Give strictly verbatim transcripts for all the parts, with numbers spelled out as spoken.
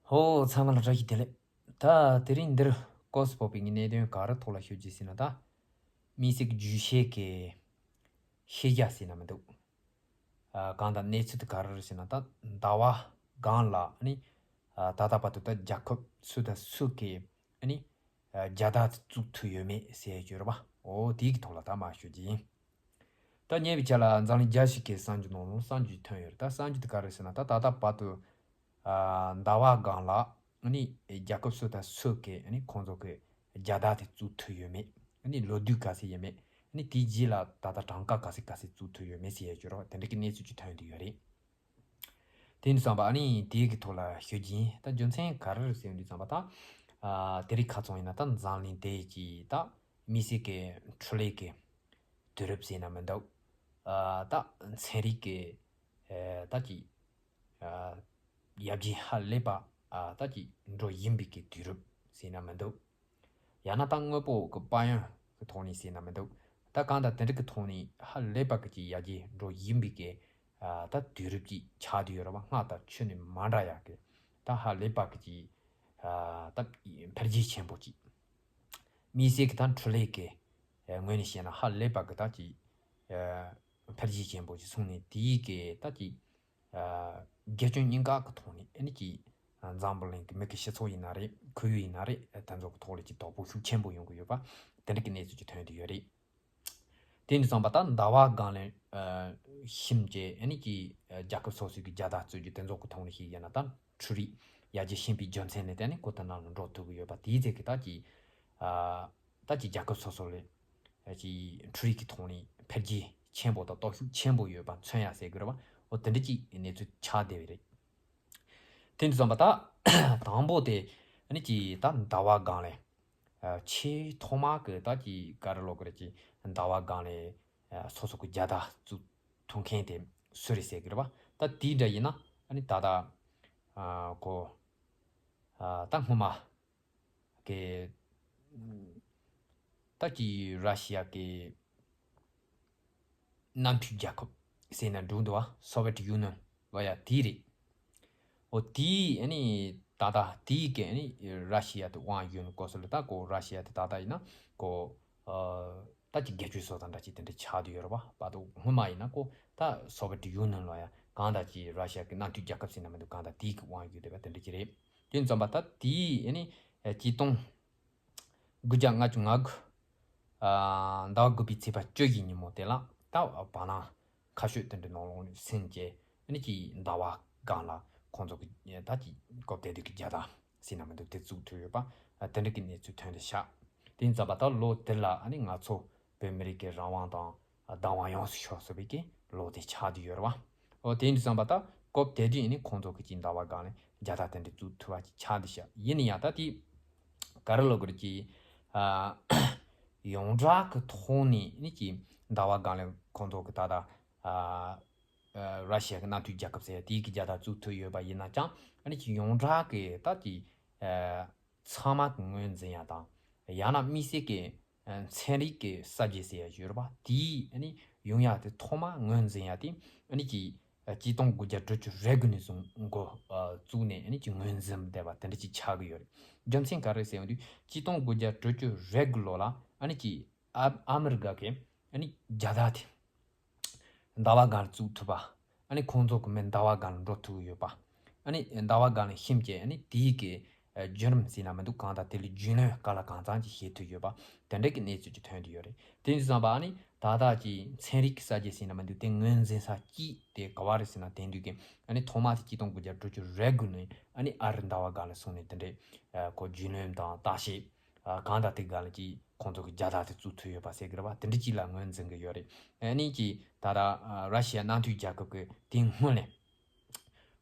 ཧོ། ཚང་མ་ལ་བཀྲ་ཤིས་བདེ་ལེགས། ད་དེ་རིང་འདིར་སྐབས་སུ་བབས་པའི་གནད་དོན་ག་རེ་ཐོག་ལ་ཤོད་རྒྱུ་ཟེར་ན། ད་དམིགས་བསལ་གྱི་རྒྱུད་བཤད་ཀྱི་ཤེས་བྱ་ཟེར་ན་མི་འདུག་ཨ། གང་དང་གནས་ཚུལ་དེ་ག་རེ་རེད་ཟེར་ན། ད་ཟླ་བ་སྒང་ལ་ནི། ཨ། ད་ལྟ་བར་དུ་ད་རྒྱལ་ཁབ་སུ་དང་སུ་གིས་ནི། ཨ། རྒྱལ་དར་དེ་བཙུགས་ཐུབ་ཡོད་མེད་ཟེར་ཡ་ཅིག་ཡོད་རེད་པ། འོ་དེའི་གི་ཐོག་ལ་ད་མར་ཤོད་རྒྱུ་ཡིན། ད་ཉེ་བའི་ཆར་ལ་འཛམ་གླིང་རྒྱལ་སྤྱི་གི་གསར་འགྱུར་ནང་ལ་གསར་འགྱུར་ཐོན་ཡོད་རེད། ད་གསར་འགྱུར་དེ་ག་རེ་ཟེར་ན། ད་ད་ལྟ་བར་དུ། ཨ། ཟླ་བ་སྒང་ལ་ནི་རྒྱལ་ཁབ་སུ་དང་སུ་གིས་ནི་ཁོང་ཚོ་གི་རྒྱལ་དར་དེ་བཙུགས་ཐུབ་ཡོད་མེད། ནི་ལོ་དུས་ག་ཚོད་ཡིན་མེད། ནི་དེའི་རྗེས་ལ་ད་ལྟ་གྲངས་ཀ་ག་ཚོད་ག་ཚོད་བཙུགས་ཐུབ་ཡོད་མེད་ཟེར་ཡ་ཅིག་ཡོད་རེད་པ། དེ་འདྲ་གི་གནས་ཚུལ་ཅིག་ཐོན་བསྡད་ཡོད་རེད། དེ་ཡིན་དུས་ཙམ་པ་ཨ་ནི་དེའི་གི་ཐོག་ལ་ཤོད་རྒྱུ་ཡིན། ད་རྒྱུ་མཚན་ག་རེ་རེད་ཟེར་དུས་ཙམ་པ། ད། ཨ། དེ་རིང་ཁ་སང་ཡིན་ན་ད་འཛམ་གླིང་དེ་གི་ད་དམིགས་བསལ་གྱི་འཕྲུལ་ལས་ཀྱི་དུས་རབས་ཟེར་ན་མི་འདུག་ཨ། ད་ཚན་རིག་གི། ཨ། ད་ཅིག་ཨ། ཡར་རྒྱས་ཧ་ལས་པ། ཨ། ད་ཅིག་འགྲོ་བཞིན་པའི་གི་དུས་རབས་ཟེར་ན་མི་འདུག་ཡང་ན་ད་དངོས་པོ་གི་དཔལ་ཡོན་གི་ཐོག་ནས་ཟེར་ན་མི་འདུག་ད་གང་ལྟར་དེ་འདྲ་གི་ཐོག་ནས་ཧ་ལས་པ་གི་ཅིག་ཡར་རྒྱས་འགྲོ་བཞིན་པའི་གི། ཨ། ད་དུས་རབས་ཅིག་ཆགས་བསྡད་ཡོད་རེད་པ། སྔར་དང་ཁྱོན་ནས་མ་འདྲ་ཡག་གི། ད་ཧ་ལས་པ་གི་ཅིག་ཨ། ད་འཕེལ་རྒྱས་ཆེན་པོ་ཅིག་དམིགས་བསལ་གྱི་ད་འཕྲུལ་ལས་ཀྱི། ཨ། ངོས་ནས་བཤད་ན་ཧ་ལས་པ་གི་ད་ཅིག་ཨ། འཕེལ་རྒྱས་ཆེན་པོ་ཅིག་སོང་ནས་དེའི་གི་ད་ཅིག་ཨ། སྒེར་གྱོང་གཉིས་ཀ་གི་ཐོག་ནས་ཨ་ནི་ཅིག་འཛམ་བུ་གླིང་གི་མི་གི་སྤྱི་ཚོགས་ཡིན་ན་རེད། ཁོར་ཡུག་ཡིན་ན་རེད། དེ་ཚོ་གི་ཐོག་ལ་ཅིག་དོ་ཕོག་ཤུགས་ཆེན་པོ་ཡོང་གི་ཡོད་པ། དེ་འདྲ་གི་གནས་ཚུལ་ཅིག་ཐོན་བསྡད་ཡོད་རེད། དེ་ཡིན་དུས་ཙམ་པ་ད་ཟླ་བ་སྒང་ལ། ཨ། ཞིབ་ཅིག་ཨ་ནི་ཅིག་རྒྱལ་ཁབ་སོ་སོའི་གི་རྒྱལ་དར་བཙུགས་རྒྱུ་དེ་ཚོ་གི་ཐོག་ནས་ཤིག་ཡིན་ན། ད་འཕྲུལ་རིག་ཡར་རྒྱས་ཕྱིན་པའི་རྒྱུ་མཚན་ལས་བརྟེན་ནས་ཁོ་དེ་ནང་ལ་འགྲོ་ཐུབ་ཀྱི་ཡོད་པ། དེའི་ཚད་ཀྱི་ད་ཅིག་ཨ། ད་ཅིག་རྒྱལ་ཁབ་སོ་སོ་ལ་ཅིག་འཕྲུལ་རིག་གི་ཐོག་ནས་འཕེལ་རྒྱས་ཆེན་པོ་དང་སྟོབས་ཤུགས་ཆེན་པོ་ཡོད་པ་མཚོན་ཡ་ཟེར་དགོས་རེད་པ། འོ་དེ་འདྲ་ཅིག་གནས་ཚུལ་ཆགས་བསྡད་པ་རེད། དེ་འདྲ་ཙམ་པ་ད་དང་པོ་དེ་ཨ་ནི་ཅིག་ད་ཟླ་བ་སྒང་ལ། ཨ། ཆེས་ཐོག་མ་གི་ད་ཅིག་ག་རེ་ལབ་དགོས་རེད། ཅིག་ཟླ་བ་སྒང་ལ། ཨ། སོ་སོ་གི་རྒྱལ་དར་བཙུགས་ཐུབ་མཁན་དེ་སུ་རེད་ཟེར་གི་རེད་པ། ད་དེ་འདྲ་ཡིན་ན་ཨ་ནི་ད་ལྟ། ཨ། ཁོ། ཨ། ད་སྔོན་མ་གི་ད་ཅིག་ར་ཤི་ཡ་གི་གནམ་གྲུའི་རྒྱལ་ཁབ་ཟེར་ན་འགྲིག་འདུག་པ། སོ་ཝེད་ཡུ་ནི་ཡན་ལབ་ཡ་དེ་རེད། འོ་དེ་ཨ་ནི་ད་ལྟ་དེ་གི་ཨ་ནི་ར་ཤི་ཡ་དེ་དབང་ཡོད་ནི་སྐོར་སོགས་ལ། ད་ཁོ་ར་ཤི་ཡ་དེ་ད་ལྟ་ཡིན་ན་ཁོ། ཨ། ད་ཅིག་སྒེར་གཅོད་སོགས་དང་འདྲ་ཅིག་དེ་འདྲ་ཆགས་བསྡད་ཡོད་རེད་པ། བར་དུ་སྔོན་མ་ཡིན་ན་ཁོ་ད་སོ་ཝེད་ཡུ་ནི་ཡན་ལབ་ཡ། གང་ལྟར་ཅིག་ར་ཤི་ཡ་གི་གནམ་གྲུའི་རྒྱལ་ཁབ་ཟེར་ན་མི་འདུག་གང་ལྟར་དེ་གི་དབང་ཡོད་བསྡད་པ་དེ་འདྲ་ཅིག་རེད། དེ་ཙམ་པ་ད་དེ་ཨ་ནི་ཆིག་སྟོང་དགུ་བརྒྱ་ལྔ་བཅུ་ང་དགུ། ཨ། ཟླ་བ་དགུ་པའི་ཚེས་པ་བཅུ་བཞི་ཉིན་མོ་དེ་ལ་ད་བར་སྣང་ཁ་ཤོས་དེ་འདྲ་ནང་ལོགས་ནས་ཟིན་བྱས་ཨ་ནི་ཅིག་ཟླ་བ་སྒང་ལ་ཁོང་ཚོ་གི་ད་ཅིག་སྐབས་དེ་དུས་ཀྱི་རྒྱལ་དར་ཟེར་ན་མི་འདུག་དེ་བཙུགས་ཐུབ་ཡོད་པ། ཨ། དེ་འདྲ་གི་གནས་ཚུལ་ཐོན་བསྡད་ཤག་དེ་ཡིན་ཙམ་པ་ད་ལོ་དེ་ལ་ཨ་ནི་ང་ཚོ་བོད་མི་རིགས་ཀྱི་རང་དབང་དང་བདག་དབང་ཡོངས་སུ་ཤོར་སོང་བའི་གི་ལོ་དེ་ཆགས་བསྡད་ཡོད་རེད་པ། འོ་དེ་ཡིན་དུས་ཙམ་པ་ད་སྐབས་དེ་དུས་ཨ་ནི་ཁོང་ཚོ་གི་ཅིག་ཟླ་བ་སྒང་ལ་རྒྱལ་དར་དེ་འདྲ་བཙུགས་ཐུབ་པ་ཅིག་ཆགས་བསྡད་ཤག་ཡིན་ན་ཡང་ད་དེ་ག་རེ་ལབ་དགོས་རེད། ཅིག་ཨ། ཡོངས་གྲགས་ཀྱི་ཐོག་ནས་ཨ་ནི་ཅིག་ཟླ་བ་སྒང་ལ་ཁོང་ཚོ་གི་ད་ལྟ། ཨ། ཨ། ར་ཤི་ཡ་གི་གནམ་གྲུའི་རྒྱལ་ཁབ་ཟེར་ཡ་དེའི་གི་རྒྱལ་དར་བཙུགས་ཐུབ་ཡོད་པ་ཡིན་ན་ཡང་། ཨ་ནི་ཅིག་ཡོངས་གྲགས་ཀྱི་ད་ཅིག་ཨ། ཚང་མ་གི་ངོས་འཛིན་ཡ་དང་། ཡང་ན་དམིགས་བསལ་གྱི། ཨ། ཚན་རིག་གི་གསར་བརྗེ་ཟེར་ཡ་ཡོད་རེད་པ། དེའི་ཨ་ནི་ཡོང་ཡ་དེ་ཐོག་མ་ངོས་འཛིན་ཡ་དེ་ཨ་ནི་ཅིག་ཨ། ཆིག་སྟོང་དགུ་བརྒྱ་དྲུག་ཅུ་རེ་དགུ་ནས་བཟུང་འགོ། ཨ། བཙུགས་ནས་ཨ་ནི་ཅིག་ངོས་འཛིན་བསྡད་པ་དེ་འདྲ་ཅིག་ཆགས་ཀྱི་ཡོད་རེད། རྒྱུ་མཚན་ག་རེ་ཟེར་ཡོང་དུས་ཆིག་སྟོང་དགུ་བརྒྱ་དྲུག་ཅུ་རེ་དགུ་ལོ་ལ་ཨ་ནི་ཅིག་ཨ། ཨ་མི་རི་ཀ་གི་ཨ་ནི་རྒྱལ་དར་དེ་ཟླ་བ་སྒང་ལ་བཙུགས་ཐུབ་པ། ཨ་ནི་ཁོང་ཚོ་གི་མི་ཟླ་བ་སྒང་ལ་འགྲོ་ཐུབ་ཀྱི་ཡོད་པ། ཨ་ནི་ཟླ་བ་སྒང་ལ་ཕྱིན་བྱས་ཨ་ནི་དེའི་གི་ཨ། བརྒྱུད་རིམ་ཟེར་ན་མི་འདུག་གང་ལྟར་དེ་ལ་རྒྱུས་ལོན་ག་ལ་གང་འཚམ་ཅིག་བྱེད་ཐུབ་ཡོད་པ། དེ་འདྲ་གི་གནས་ཚུལ་ཅིག་ཐོན་བསྡད་ཡོད་རེད། དེ་ཡིན་དུས་ཙམ་པ་ཨ་ནི་ད་ལྟ་ཅིག་ཚན་རིག་གི་གསར་བརྗེ་ཟེར་ན་མི་འདུག་དེ་ངོས་འཛིན་ས་གཅིག་དེ་ག་བ་རེད་ཟེར་ན། དེང་དུས་ཀྱི་ཨ་ནི་ཐོག་མ་དེ་ཆིག་སྟོང་དགུ་བརྒྱ་དྲུག་ཅུ་རེ་དགུ་ནས་ཨ་ནི་ཨ་རི་ཟླ་བ་སྒང་ལ་སོང་ནས་དེ་འདྲའི་ཨ། ཁོ་རྒྱུས་ལོན་དང་བརྟག་དཔྱད། ཨ། གང་ལྟར་དེ་སྒང་ལ་ཅིག་ཁོང་ཚོ་གི་རྒྱལ་དར་དེ་བཙུགས་ཐུབ་ཡོད་པ་ཟེར་གི་རེད་པ། དེ་འདྲ་ཅིག་ལ་ངོས་འཛིན་གི་ཡོད་རེད། ཨ་ནི་ཅིག་ད་ལྟ་ཨ། ར་ཤི་ཡ་གནམ་གྲུའི་རྒྱལ་ཁབ་ཀྱི་དེ་སྔོན་ལ་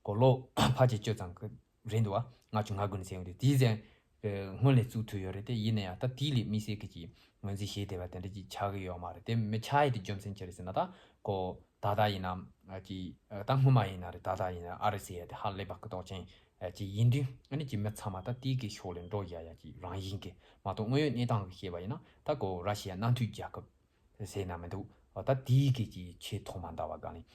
ཁོ་ལོ་ཕལ་ཆེར་བཅུ་ཙམ་གི་རེད་འདུག་པ། ལྔ་བཅུ་ང་དགུ་ནས་ཟེར་ཡོང་དུས་དེའི་ཟེར་གི་སྔོན་ལ་བཙུགས་ཐུབ་ཡོད་རེད། དེ་ཡིན་ན་ཡང་ད་དེ་ལ་དམིགས་བསལ་གི་ཅིག་ངོས་འཛིན་བྱས་བསྡད་པ་དེ་འདྲ་ཅིག་ཆགས་གི་ཡོད་མ་རེད། དེ་མི་ཆགས་ཡ་དེ་རྒྱུ་མཚན་ཅི་རེད་ཟེར་ན། ད་ཁོ་ད་ལྟ་ཡིན་ན་ཨ། ཅིག་ཨ། ད་སྔོན་མ་ཡིན་ན་རེད། ད་ལྟ་ཡིན་ན་ཨ་རི་ཟེར་ཡ་དེ་ཧ་ལས་པ་གི་རྟགས་ཅན་ཨ། ཅིག་ཡིན་དུས་ཨ་ནི་ཅིག་མི་ཚང་མ་ད་དེའི་གི་ཕྱོགས་ལ་འགྲོ་ཡ་ཡ་ཅིག་རང་བཞིན་གི་མ་གཏོགས། དངོས་ཡོད་གནས་སྟངས་གི་བཤད་པ་ཡིན་ན་ད་ཁོ་ར་ཤི་ཡ་གནམ་གྲུའི་རྒྱལ་ཁབ་ཟེར་ན་མི་འདུག་ད་དེའི་གི་ཅིག་ཆེས་ཐོག་མ་ཟླ་བ་སྒང་ལ་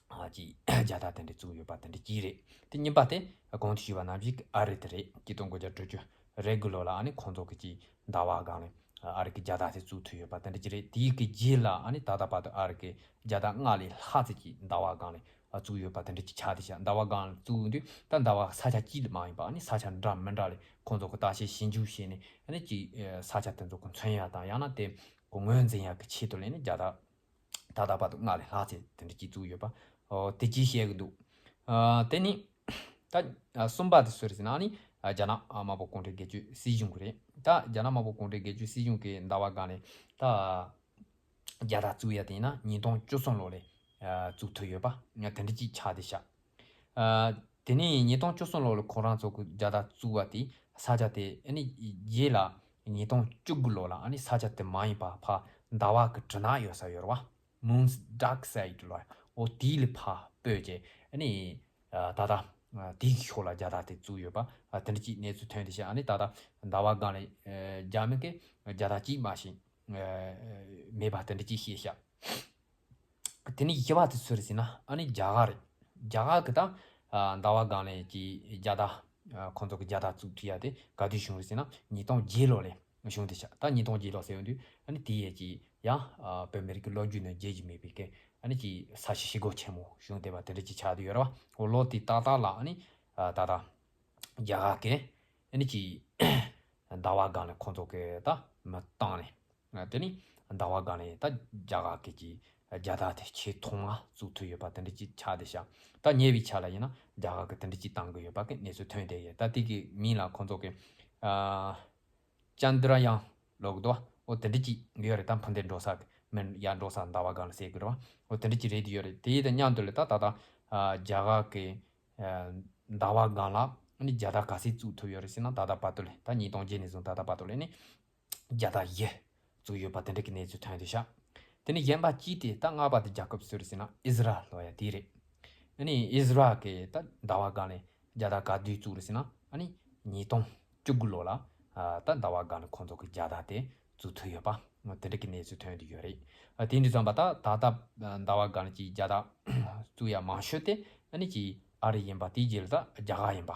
ཨ་ཅིག་རྒྱལ་དར་དེ་འདྲ་བཙུགས་ཡོད་པ་དེ་འདྲ་ཅིག་རེད། དེ་གཉིས་པ་དེ་གོང་དུ་ཞུས་པ་ནང་བཞིན་ཨ་རི་དེ་རེད། གཅིག་སྟོང་དགུ་བརྒྱ་དྲུག་ཅུ་རེ་དགུ་ལོ་ལ་ཨ་ནི་ཁོང་ཚོ་གི་ཅིག་ཟླ་བ་སྒང་ལ་ཨ་རི་གི་རྒྱལ་དར་དེ་བཙུགས་ཐུབ་ཡོད་པ་དེ་འདྲ་ཅིག་རེད། དེའི་གི་རྗེས་ལ་ཨ་ནི་ད་ལྟ་བར་དུ་ཨ་རི་གི་རྒྱལ་དར་ལྔ་ལས་ལྷག་ཙམ་ཅིག་ཟླ་བ་སྒང་ལ་བཙུགས་ཡོད་པ་དེ་འདྲ་ཅིག་ཆགས་བསྡད་ཤག་ཟླ་བ་སྒང་ལ་བཙུགས་དུས་ད་ཟླ་བ་ས་ཆ་གཅིག་ལ་མ་ཡིན་པ་ཨ་ནི་ས་ཆ་འདྲ་མི་འདྲ་ལ་ཁོང་ཚོ་གི་བརྟག་དཔྱད་ཞིབ་འཇུག་བྱས་ནས་ཨ་ནི་ཅིག་ས་ཆ་དེ་ཚོ་གི་མཚོན་ཡ་དང་ཡང་ན་དེ་གི་ངོས་འཛིན་ཡ་གི་ཆེད་དུ་ལས་ནི་རྒྱལ་དར་ད་ལྟ་བར་དུ་ལྔ་ལས་ལྷག་ཙམ་དེ་འདྲ་ཅིག་བཙུགས་ཡོད་པ། ཨོ་དེ་ཅིག་བཤད་གི་འདུག་ཨ་དེ་ནི་ད་ཨ་གསུམ་པ་དེ་སུ་རེད་ཟེར་ན་ཨ་ནི་ཨ་རྒྱ་ནག་ཨ་དམར་པོ་གུང་ཁྲན་སྒེར་གཅོད་སྲིད་གཞུང་གི་རེད། ད་རྒྱ་ནག་དམར་པོ་གུང་ཁྲན་སྒེར་གཅོད་སྲིད་གཞུང་གི་ཟླ་བ་སྒང་ལ་ད་རྒྱལ་དར་བཙུགས་ཡ་དེ་ཡིན་ན་ཉིས་སྟོང་བཅུ་གསུམ་ལོ་ལ་ཨ་བཙུགས་ཐུབ་ཡོད་པ་ང་དེ་འདྲ་ཅིག་ཆགས་བསྡད་ཤག་ཨ་དེ་ནས་ཉིས་སྟོང་བཅུ་གསུམ་ལོ་ལ་ཁོ་རང་ཚོ་གི་རྒྱལ་དར་བཙུགས་པ་དེ་ས་ཆ་དེ་ཨ་ནི་རྗེས་ལ་ཉིས་སྟོང་བཅུ་དགུ་ལོ་ལ་ཨ་ནི་ས་ཆ་དེ་མ་ཡིན་པ་ཕར་ཟླ་བ་གི་གྲིབ་ནག་ཡོད་ས་ཡོད་རེད་བ། Moon's dark side ལ་འོ་དེའི་ལ་ཕར་སྤོས་བྱས་ཨ་ནི་ཨ་ད་ལྟ་ཨ་དེའི་ཕྱོགས་ལ་རྒྱལ་དར་དེ་བཙུགས་ཡོད་པ་ཨ་དེ་འདྲ་ཅིག་གནས་ཚུལ་ཐོན་བསྡད་ཤག་ཨ་ནི་ད་ལྟ་ཟླ་བ་སྒང་ལ་ཨ་རྒྱ་མི་གི་རྒྱལ་དར་གཅིག་མ་ཞིག་ཨ་མེད་པ་དེ་འདྲ་ཅིག་བཤད་ཤག་དེ་ནས་བཞི་པ་དེ་སུ་རེད་ཟེར་ན་ཨ་ནི་རྒྱ་གར་རེད། རྒྱ་གར་གི་ད་ཨ་ཟླ་བ་སྒང་ལ་གི་རྒྱལ་དར་ཨ་ཁོང་ཚོ་གི་རྒྱལ་དར་བཙུགས་ཐུབ་ཡ་དེ་ག་དུས་བྱུང་རེད་ཟེར་ན་ཉིས་སྟོང་བརྒྱད་ལོ་ལ་བྱུང་བསྡད་ཤག་ད་ཉིས་སྟོང་བརྒྱད་ལོ་ཟེར་ཡོང་དུས་ཨ་ནི་དེ་ཡས་ཀྱི་ཡང་ཨ་བོད་མི་རིགས་ཀྱི་ལོ་རྒྱུས་ནང་བརྗེད་རྒྱུ་མེད་པའི་གི་ཨ་ནི་ཀྱི་ས་བྱི་ཞི་རྒོལ་ཆེན་མོ་བྱུང་བསྡད་པ་དེ་འདྲ་ཅིག་ཆགས་བསྡད་ཡོད་རེད་བ། འོ་ལོ་དེ་ཏག་ཏག་ལ་ཨ་ནི་ཨ་ད་ལྟ་རྒྱ་གར་གི་ཨ་ནི་ཀྱི་ཟླ་བ་སྒང་ལ་ཁོང་ཚོ་གི་ད་མི་བཏང་ནས། ཨ་དེ་ནི་ཟླ་བ་སྒང་ལ་ད་རྒྱ་གར་གི་ཀྱི་རྒྱལ་དར་དེ་ཆེས་ཐོག་མ་བཙུགས་ཐུབ་ཡོད་པ་དེ་འདྲ་ཅིག་ཆགས་བསྡད་ཤག་ད་ཉེ་བའི་ཆར་ལ་ཡིན་ན་རྒྱ་གར་གི་དེ་འདྲ་ཅིག་བཏང་གི་ཡོད་པ་གི་གནས་ཚུལ་ཐོན་བསྡད་ཡོད། ད་དེ་གི་མིང་ལ་ཁོང་ཚོ་གི་ཨ་ཅན་དྲ་ཡན་ལབ་གི་འདུག་འོ་དེ་འདྲ་ཅིག་ཡོད་རེད། ད་འཕུར་མདེལ་འགྲོ་ས་གི་མིན་ཡར་འགྲོ་ས་ཟླ་བ་སྒང་ལ་ཟེར་གི་རེད་བ། འོ་དེ་འདྲ་ཅིག་རེད་དེ་ཡོད་རེད། དེ་ཡི་དང་མཉམ་དུ་ལ་ད་ད་ད་ཨ་རྒྱ་གར་གི་ཨ་ཟླ་བ་སྒང་ལ་ནི་རྒྱལ་དར་ག་ཚོད་བཙུགས་ཐུབ་ཡོད་རེད་ཟེར་ན་ད་ལྟ་བར་དུ་ལ་ད་ཉིས་སྟོང་བརྒྱད་ནས་བཟུང་ད་ལྟ་བར་དུ་ལ་ནི་རྒྱལ་དར་བཞི་བཙུགས་ཡོད་པ་དེ་འདྲ་གི་གནས་ཚུལ་ཐོན་བསྡད་ཤག་དེ་ནས་གཞན་པ་གཅིག་དེ་ད་ལྔ་པ་དེ་རྒྱལ་ཁབ་སུ་རེད་ཟེར་ན་ཨི་ཟི་རལ་ལོ་ཡ་དེ་རེད། ཨ་ནི་ཨི་ཟི་རལ་གི་ད་ཟླ་བ་སྒང་ལ་རྒྱལ་དར་ག་དུས་བཙུགས་རེད་ཟེར་ན་ཨ་ནི་ཉིས་སྟོང་བཅུ་དགུ་ལོ་ལ་ཨ་ད་ཟླ་བ་སྒང་ལ་ཁོང་ཚོ་གི་རྒྱལ་དར་དེ་བཙུགས་ཐུབ་ཡོད་པ་དེ་འདྲ་གི་གནས་ཚུལ་ཐོན་བསྡད་ཡོད་རེད། ཨ་དེ་འདྲ་ཙམ་པ་ད་ད་ལྟ་ཟླ་བ་སྒང་ལ་ཅིག་རྒྱལ་དར་བཙུགས་ཡ་མང་ཤོས་དེ་ཨ་ནི་ཅིག་ཨ་རི་ཡིན་པ་དེའི་རྗེས་ལ་ད་རྒྱ་གར་ཡིན་པ།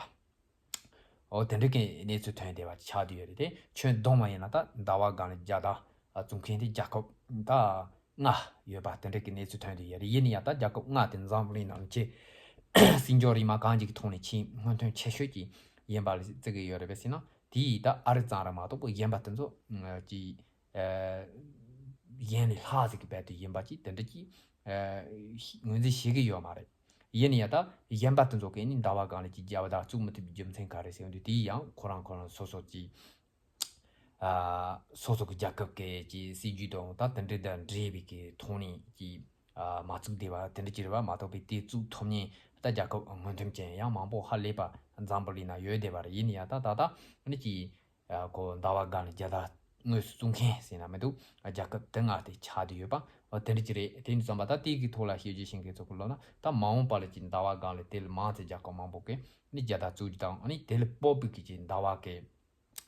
འོ་དེ་འདྲ་གི་གནས་ཚུལ་ཐོན་བསྡད་པ་ཆགས་བསྡད་ཡོད་རེད་དེ། ཁྱོན་བསྡོམས་པ་ཡིན་ན་ད་ཟླ་བ་སྒང་ལ་རྒྱལ་དར་བཙུགས་མཁན་དེ་རྒྱལ་ཁབ་ད་ལྔ་ཡོད་པ་དེ་འདྲ་གི་གནས་ཚུལ་ཐོན་བསྡད་ཡོད་རེད། ཡིན་ན་ཡང་ད་རྒྱལ་ཁབ་ལྔ་དེ་འཛམ་བུ་གླིང་ནང་ཆེས་སྲིད་འབྱོར་རིག་དངོས་གང་ཅིའི་ཐོག་ནས་ཆེས་སྔོན་ཐོན་ཆེ་ཤོས་ཀྱི་ཡིན་པ་ལ་བརྩི་གི་ཡོད་རེད་པས་ཟེར་ན་དེ་ཡིས་ད་ཨ་རི་ཙམ་ར་མ་གཏོགས་པ་གཞན་པ་དེ་ཚོ་ཀྱི་ཨ་གཞན་ལས་ལྷག་ཟིག་གི་རྦད་དེ་ཡིན་པ་ཅིག་དེ་འདྲ་ཅིག་ཨ་ངོས་འཛིན་བྱེད་ཀྱི་ཡོད་མ་རེད། ཡིན་ན་ཡང་ད་གཞན་པ་དེ་ཚོ་གིས་ནི་ཟླ་བ་སྒང་ལ་ཅིག་རྒྱལ་དར་བཙུགས་མི་ཐུབ་པའི་རྒྱུ་མཚན་ག་རེ་ཟེར་དུས་དེ་ཡང་ཁོ་རང་ཁོ་རང་སོ་སོ་ཅིག་ཨ་སོ་སོ་གི་རྒྱལ་ཁབ་ཀྱི་ཅིག་སྲིད་ཇུས་དང་ད་དེ་འདྲ་དང་འབྲེལ་བའི་གི་ཐོག་ནས་ཅིག་ཨ་མ་བཙུགས་བསྡད་པ་དེ་འདྲ་ཅིག་རེད་པ། མ་གཏོགས་པའི་དེ་བཙུགས་ཐུབ་མཁན་ད་རྒྱལ་ཁབ་སྔོན་ཐོན་ཅན་ཡང་མང་པོ་ཧ་ལས་པ་འཛམ་བུ་གླིང་ན་ཡོད་བསྡད་པ་རེད། ཡིན་ན་ཡང་ད་ད་ལྟ་ནི་ཅིག་ཨ་ཁོ་ཟླ་བ་སྒང་ལ་རྒྱལ་དར་དངོས་སུ་བཙུགས་མཁན་ཟེར་ན་མི་འདུག་རྒྱལ་ཁབ་དེ་ལྔ་དེ་ཆགས་བསྡད་ཡོད་པ། འོ་དེ་འདྲ་ཅིག་རེད། དེ་ཡིན་དུས་ཙམ་པ་ད་དེ་གི་ཐོག་ལ་བཤད་རྒྱུ་བྱེད་མཁན་ཚོ་གི་ལོ་ན་ད་མ་འོངས་པ་ལ་ཅིག་ཟླ་བ་སྒང་ལ་དེ་ལས་མང་ཙམ་རྒྱལ་ཁབ་མང་པོ་གིས་ནི་རྒྱལ་དར་བཙུགས་རྒྱུ་དང་ཨ་ནི་དེ་ལས་སྤོབས་པའི་གི་ཅིག་ཟླ་བ་གི་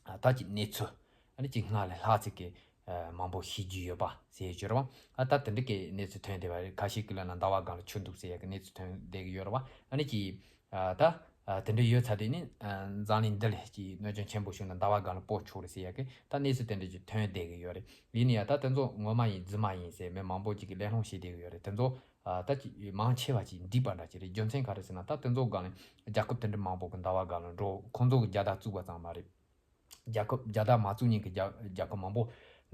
ཨ་ད་ཅིག་གནས་ཚུལ་ཨ་ནི་ཅིག་སྔར་ལས་ལྷག་ཙམ་གི་ཨ་མང་པོ་ཤེས་རྒྱུ་ཡོད་པ་ཟེར་ཡ་ཅིག་ཡོད་རེད་པ། ཨ་ད་དེ་འདྲ་གི་གནས་ཚུལ་ཐོན་བསྡད་པ་རེད། ཁ་ཤས་ཀྱི་ལབ་ན་ཟླ་བ་སྒང་ལ་ཆུ་འདུག་ཟེར་ཡ་གི་གནས་ཚུལ་ཐོན་བསྡད་གི་ཡོད་རེད་པ། ཨ་ནི་ཅིག་ཨ་ད་ཨ་དེ་འདྲ་ཡོད་ཚར་དུས་ནི་ཨ་འཛམ་གླིང་འདི་ལ་ཅིག་གནོད་སྐྱོན་ཆེན་པོ་བྱུང་ན་ཟླ་བ་སྒང་ལ་སྤོ་ཆོག་རེད་ཟེར་ཡ་གི་ད་གནས་ཚུལ་དེ་འདྲ་ཅིག་ཐོན་བསྡད་གི་ཡོད་རེད། ཡིན་ན་ཡང་ད་དེ་ཚོ་ངོ་མ་ཡིན་རྫུན་མ་ཡིན་ཟེར་མི་མང་པོ་ཅིག་གིས་གླེང་སློང་བྱེད་བསྡད་གི་ཡོད་རེད། དེ་ཚོ་ཨ་ད་ཅིག་མང་ཆེ་བ་ཅིག་འགྲིག་པ་འདྲ་ཅིག་རེད། རྒྱུ་མཚན་ག་རེ་ཟེར་ན་ད་དེ་ཚོ་སྒང་ལ་རྒྱལ་ཁབ་དེ་འདྲ་མང་པོ་གི་ཟླ་བ་སྒང་ལ་འགྲོ་ཁོང་ཚོ་གི་རྒྱལ་དར་བཙུགས་པ་ཙམ་མ་རེད། རྒྱལ་ཁབ་རྒྱལ་དར་མ་བཙུགས་མཁན་གྱི་རྒྱལ་རྒྱལ་ཁབ་མང་པོ་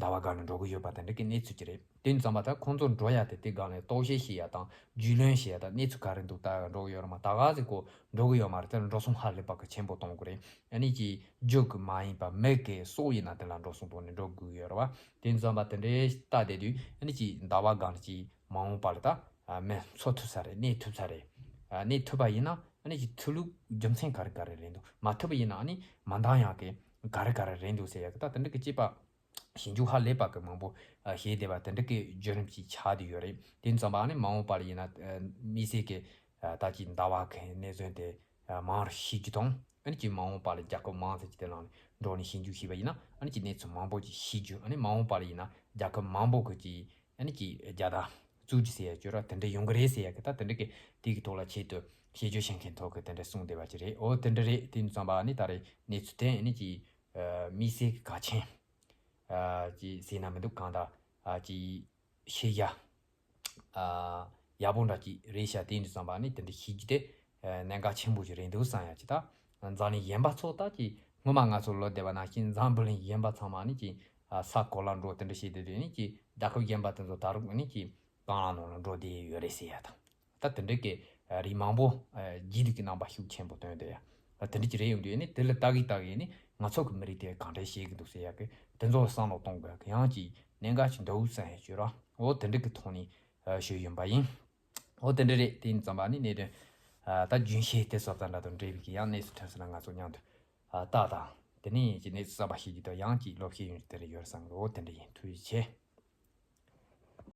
ཟླ་བ་སྒང་ལ་འགྲོ་གི་ཡོད་པ་དེ་འདྲ་གི་གནས་ཚུལ་ཅིག་རེད། དེ་ཙམ་པ་ད་ཁོང་ཚོ་འགྲོ་ཡ་དེ་དེ་སྒང་ལ་རྟོག་ཞིབ་བྱེད་ཡ་དང་རྒྱུས་ལོན་བྱེད་ཡ་དང་གནས་ཚུལ་ག་རེ་འདུག་ལྟ་ཡ་འགྲོ་གི་ཡོད་རེད་མ། ད་ག་ཟིག་གོ་འགྲོ་གི་ཡོད་མ་རེད། དེ་ལ་འགྲོ་སོང་ཧ་ལས་པ་གི་ཆེན་པོ་གཏོང་དགོས་རེད། ཨ་ནི་ཅིག་རྒྱུ་གི་མ་ཡིན་པ་མི་གི་སྲོག་ཡིན་ན་དེ་ལ་འགྲོ་སོང་གཏོང་ནས་འགྲོ་དགོས་ཀྱི་ཡོད་རེད་བ། དེ་ཙམ་པ་དེ་འདྲའི་ལྟ་བསྡད་དུས་ཨ་ནི་ཅིག་ཟླ་བ་སྒང་ལ་ཅིག་མ་འོངས་པ་ལ་ད་ཨ་མི་འཚོ་ཐུབ་ས་རེད། གནས་ཐུབ་ས་རེད། ཨ་གནས་ཐུབ་པ་ཡིན་ན་ཨ་ནི་ཅིག་ཐུབ་ལུགས་རྒྱུ་མཚན་ག་རེ་ག་རེ་རེད་འདུག་མ་ཐུབ་པ་ཡིན་ན་ཨ་ནི་མ་འདང་ཡག་གི་ག་རེ་ག་རེ་རེད་འདུག་ཟེར་ཡག་གི་ད་དེ་འདྲ་གི་ཅིག་པ་ཞིབ་འཇུག་ཧ་ལས་པ་གི་མང་པོ་ཨ་བྱས་བསྡད་པ་དེ་འདྲ་གི་བརྒྱུད་རིམ་ཅིག་ཆགས་བསྡད་ཡོད་རེད། དེ་ཙམ་པ་ཨ་ནི་མ་འོངས་པ་ལ་ཡིན་ན་ཨ་དམིགས་བསལ་གི་ཨ་ད་ཅིག་ཟླ་བ་གི་གནད་དོན་དེ་ཨ་མང་རུ་ཤེས་རྒྱུ་དང་ཨ་ནི་ཅིག་མ་འོངས་པ་ལ་རྒྱལ་ཁབ་མང་ཙམ་ཅིག་དེ་ནང་ལ་འགྲོ་ནས་ཞིབ་འཇུག་བྱས་པ་ཡིན་ན་ཨ་ནི་ཅིག་གནས་ཚུལ་མང་པོ་ཅིག་ཤེས་རྒྱུ། ཨ་ནི་མ་འོངས་པ་ལ་ཡིན་ན་རྒྱལ་ཁབ་མང་པོ་གི་ཅིག་ཨ་ནི་ཅིག་རྒྱལ་དར་ བཙུགས་རྒྱུ་ཟེར་ཡ་ཅིག་ཡོད་ར། དེ་འདྲ་ཡོང་གི་རེད་ཟེར་ཡ་གི། ད་དེ་འདྲ་གི་དེ་གི་ཐོག་ལ་ཆེད་དུ་དཔྱད་བརྗོད་བྱེད་མཁན་ཐོག་གི་དེ་འདྲ་གསུངས་བསྡད་པ་ཅིག་རེད། འོ་དེ་འདྲ་རེད། དེ་ཡིན་ཙམ་པ་ནི་ད་རེས་གནས་ཚུལ་དེ་ནི་ཅིག་དམིགས་བསལ་གི་གལ་ཆེན་ཅིག་ཟེར་ན་མི་འདུག། གང་ལྟར་ཅིག་ཤེས་ཡ་ཡག་པོ་འདྲ་ཅིག་རེད་ཤག། དེ་ཡིན་དུས་ཙམ་པ་ནི་དེ་འདྲ་ཤེས་རྒྱུ་དེ་གནད་འགག་ཆེན་པོ་ཞིག་རེད་འདུག་བསམ་ཡ་ཅིག། ད་འཛམ་གླིང་གཞན་པ་ཚོ་ད་ཅིག་སྔོན་མ་ང་ཚོ་ལོ་བསྡད་པ་ནང་བཞིན་འཛམ་བུ་གླིང་གཞན་པ་ཚང་མ་ནི་ཅིག་ས་གོ་ལ་འགྲོ་དེ་འདྲ་བྱས་བསྡད་དུས་ནི་ཅིག་རྒྱལ་ཁབ་གཞན་པ་དེ་ཚོ་ད་རུང་ནི་ཅིག་སྤང་ལམ་ནང་ལ་འགྲོ་བསྡད་ཡོད་རེད་ཟེར་ཡ་དང་། ད་དེ་འདྲ་གི་རིགས་མང་པོ་རྗེས་ལུས་ཀྱི་རྣམ་པ་ཤུགས་ཆེན་པོ་སྟོན་བསྡད་ཡ། ད་དེ་འདྲ་ཅིག་རེད། ཡོང་དུས་ནི་དེ་ལ་ལྟ་གི་ལྟ་གི་ནི་ང་ཚོ་གི་མི་རིགས་དེ་གང་འདྲ་བྱེད་ཀྱི་འདུག་ཟེར་ཡ་གི་དེ་ཚོ་བསམ་བློ་གཏོང་དགོས་ཡ་གི་ཡང་ཅིག་གནད་འགག་ཅིག་འདུག་བསམ་ཡ་ཅིག་ར། འོ་དེ་འདྲ་གི་ཐོག་ནས་ཞུས་ཡོད་པ་ཡིན། འོ་དེ་འདྲ་རེད། དེ་ཡིན་ཙམ་པ་ནི་གནད་དོན་ད་རྒྱུན་ཤེས་དེ་སོགས་དང་འདྲ་དང་འབྲེལ་བའི་གི་ཡང་གནས་ཚུལ་ཐོན་སོང་ན་ང་ཚོ་མཉམ་དུ་ལྟ་དང་། དེ་ནས་ཀྱི་གནས་ཚུལ་གསར་པ་ཤེས་རྒྱུ་དང་ཡང་ཅིག་སློབ་ཤེས་ཡོང་རྒྱུ་དེ་འདྲ་ཡོད་བསམ་གི། འོ་དེ་འདྲ་ཡིན། ཐུགས་རྗེ་ཆེ།